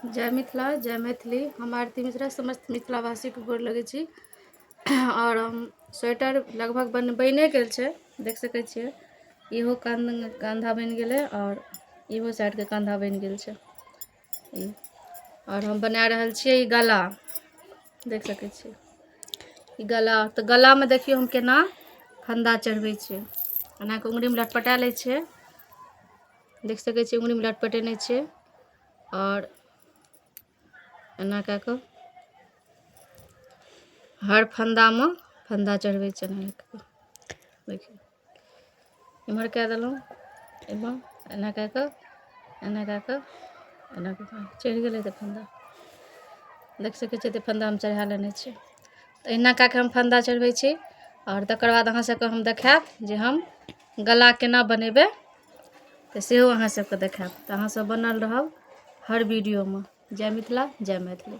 जय मिथिला जय मैथिली। हम आरती मिश्रा समस्त मिथिलावासीके गोर लगै छी। आओर हम स्वेटर लगभग बनिए गेल छै, देख सकै छियै। इहो कंधा बनि गेलै आओर इहो साइडके कंधा बनि गेल छै ई। आओर हम बना रहल छियै ई गला, देख सकै छियै ई गला। तऽ गलामे देखियौ हम केना फन्दा चढ़बै छियै। एना कऽ उङ्गलीमे लटपटा लै छियै, देख सकै छियै, उङ्गलीमे लटपटेने छियै। आओर एना कए कऽ हर फन्दामे फन्दा चढ़बै छियै। एना कए कऽ देखियौ, एम्हर कए देलहुँ, एम्हर एना कए कऽ, एना कए कऽ, एना कए कऽ चढ़ि गेलै। तऽ फन्दा देख सकै छियै, तऽ फन्दा हम चढ़ा लेने छियै। तऽ एहिना कए कऽ हम फन्दा चढ़बै छी। आओर तकर बाद अहाँ सबके हम देखायब जे हम गला केना बनेबै, तऽ सेहो अहाँ सबके देखायब। तऽ अहाँ सब बनल रहब हर वीडियोमे। जय मिथिला, जय मैथिली।